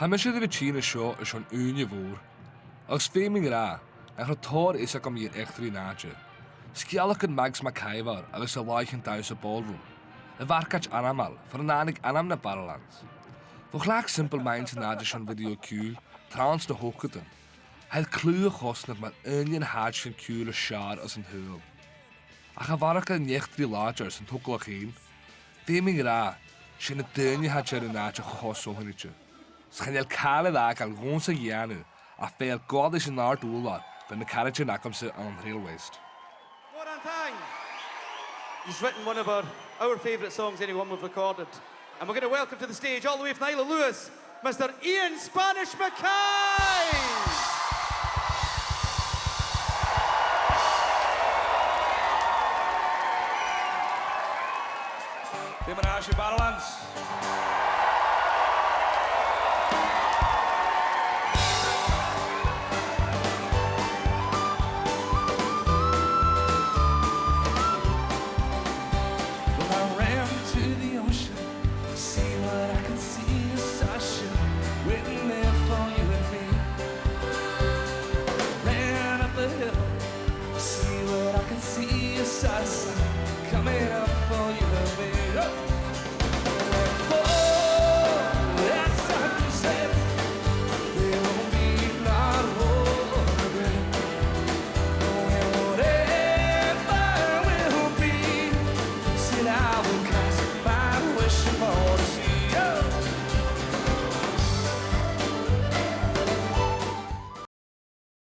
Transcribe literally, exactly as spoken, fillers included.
Tha mise air a bhith a' tighinn an seo airson ùine mhòr, agus feumaidh mi ràdh nach robh tòrr fhios agam air eachdraidh an àite. Sgeulachdan Mags MacIvor agus a làithean damhsa ballroom, a' mhargaid ainmeil far an tàinig ainm na Barrowlands. Bho chleachd Simple Minds an àite seo video ciùil tron sna h-ochdadan, tha iad cliù a' chosnadh mar aon de na h-àiteachan ciùil as fheàrr anns an t-saoghal. Ach a bharrachd air an eachdraidh làidir san togalach fhèin, feumaidh mi ràdh, 's e na daoine a tha a' dèanamh an àite cho sònraichte. 'S chan eil càil air fhàgail dhòmhsa a dhèanamh ach feuchainn gabhail ris an àrd-ùrlar bho na caraidean agamsa ann an Trail West. Mòran taing. He's written one of our, our favourite songs, any one we've recorded. And we're gonna welcome to the stage, all the way from the Isle of Lewis, Mister Iain Spanish Mackay! Bidh mi an seo, Barrowlands.